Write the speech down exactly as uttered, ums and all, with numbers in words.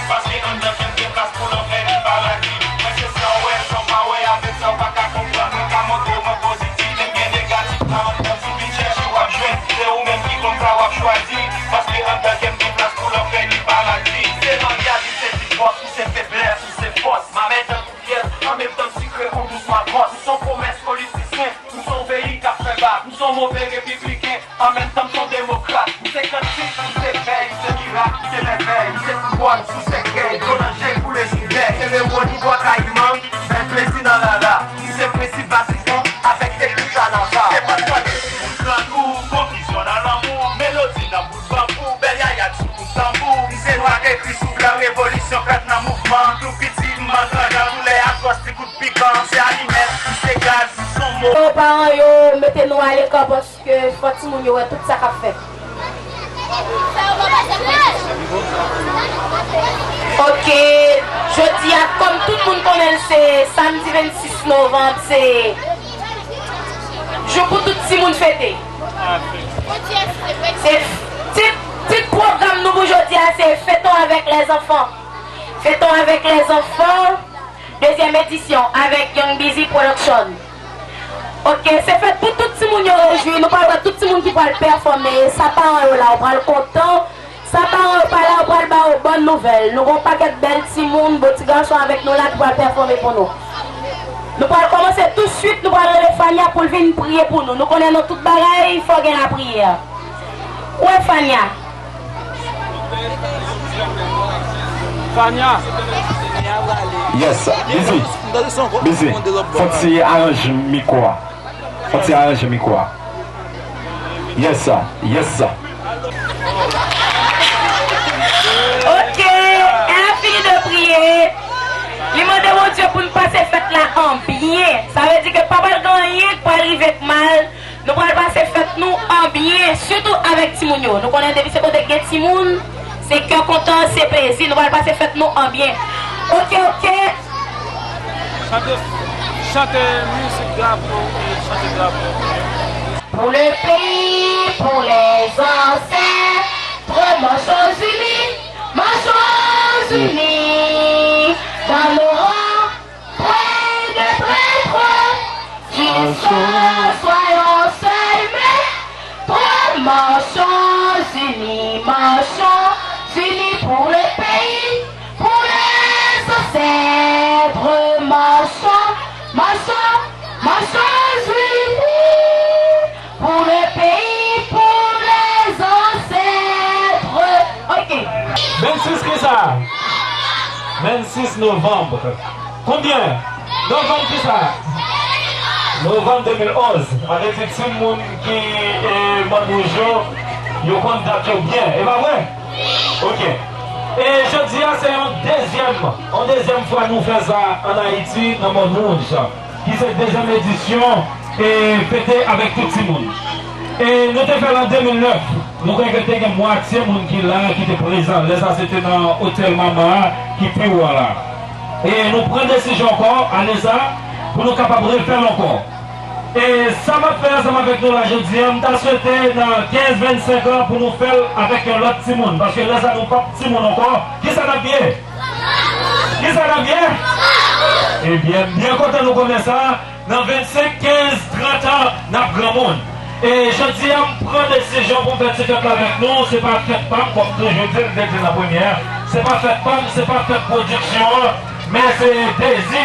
Paske anndan kè m gen plas pou lòt fè li pa la di. Mwen se sa w wè, sa w pa wè, avèk sa w pa ka konprann. Mwen ka montre w mwen pozitif, men m gen negatif la anndan. Si w vin chèche w ap jwenn. Se ou menm ki konn sa w ap chwazi. Paske anndan kè m gen plas pou lòt fè li pa la di. Se maryaj, ou se ti fòs, ou se feblès, ou se fòs. Ma mèt an pyès, an menm tan m sikre ou dous ma kòs. M se yon pwomès politisyen, m se yon peyi k ap fè bak. M se yon move repibliken, an menm tan m se yon demokrat. M se kantik, m se fèy, m se mirak, m se mèvèy, m se pouvwa, m sou sèkèy, dlo nan je koule sou dèy. Se Lewoni Bwa Kayiman, bèl plezi nan rara. M se prensip Vatikan avèk teknik Kanava. Se pa tande moun grangou, konfizyon nan lanmou, melodi nan bout banbou, bèl yaya sou kout tanbou. M se nwa k ekri sou blan, revolisyon fèt nan mouvman. Tou piti, m antre nan koulè atwòs, ti kout pikan, m se alimèt, m se gaz, m se yon mo. Yo, paran yo, mete nou aleka paske fò timoun yo wè tout sa k ap fèt. Ok, jodi a, kòm tout moun konnen l, se samdi vennsis novanm, se jou pou tout timoun fete. Se tit, tit pwogram nou pou jodi a, se Fêtons avec les enfants. Fêtons avec les enfants, dezyèm edisyon, avèk Young Busy Production. Ok, se fèt pou tout timoun yo rejwi. Nou pral wè tout timoun ki pral pèfòme. Sa paran yo la, yo pral kontan. Sa paran yo pa la, yo pral ba yo bòn nouvèl. Nou gen yon pakèt bèl timoun, bon ti gason avèk nou la ki pral pèfòme pou nou. Nou pral kòmanse tou swit, nou pral rele Fania pou l vin priye pou nou. Nou konnen nan tout bagay, fò gen lapriyè. Ou wè Fania? Fania. Yes, Busy. Busy. Fò ti aranje mikwo a. Fò ti aranje mikwo a. Yes, sir. Yes, sir. Ok, elle a fini de prier. Li mande Bondye pou n pase fèt la an byen. Sa vle di ke pa pral gen anyen k pral rive k mal. Nou pral pase fèt nou an byen, sitou avèk timoun yo. Nou konnen depi se kote k gen timoun, se kè kontan, se plezi. Nou pral pase fèt nou an byen. Ok, ok. Chante, chante mizik drapo e chante drapo. Pour le pays, pour les ancêtres, marchons unis, marchons unis, dans nos rangs, point de traître, qu'ils soient, soyons seuls maîtres, marchons unis, marchons unis pour le pays, pour les ancêtres, marchons, marchons, marchons unis. Pour le pays, pour les ancêtres. Ok. Vennsis kisa? Vennsis novanm. Konbyen? Novanm kisa? Novanm de mil onz. Sa vle di timoun ki, e, Mòn Wouj yo, yo konn dat yo byen. E pa vre? Ok. E jodi a, se yon dezyèm, yon dezyèm fwa nou fè sa ann Ayiti, nan Mòn Wouj. Ki se dezyèm edisyon e fete avèk tout timoun. E nou te fè l an de mil nèf. Nou kwè ke te gen mwatye moun ki la a ki te prezan. Lè sa a, se te nan Otèl Mama a ki pi wo a la. E nou pran desizyon ankò, ane sa a, pou nou kapab refè l ankò. E sa m ap fè ansanm avèk nou la jodi a, m ta swete nan kenz, vennsenk an pou nou fè l avèk yon lòt timoun. Paske lè sa a, nou p ap timoun ankò. Kisa n ap ye? Kisa n ap ye? Ebyen, m byen kontan nou konnen sa. Nan vennsenk, kenz, trant an, n ap granmoun. E jodi a, m pran desizyon pou m fè ti fèt la avèk nou. Se pa fèt pa m, kòm toujou di, m te di l nan premye a. Se pa fèt pa m, se pa fèt pwodiksyon an, men se dezi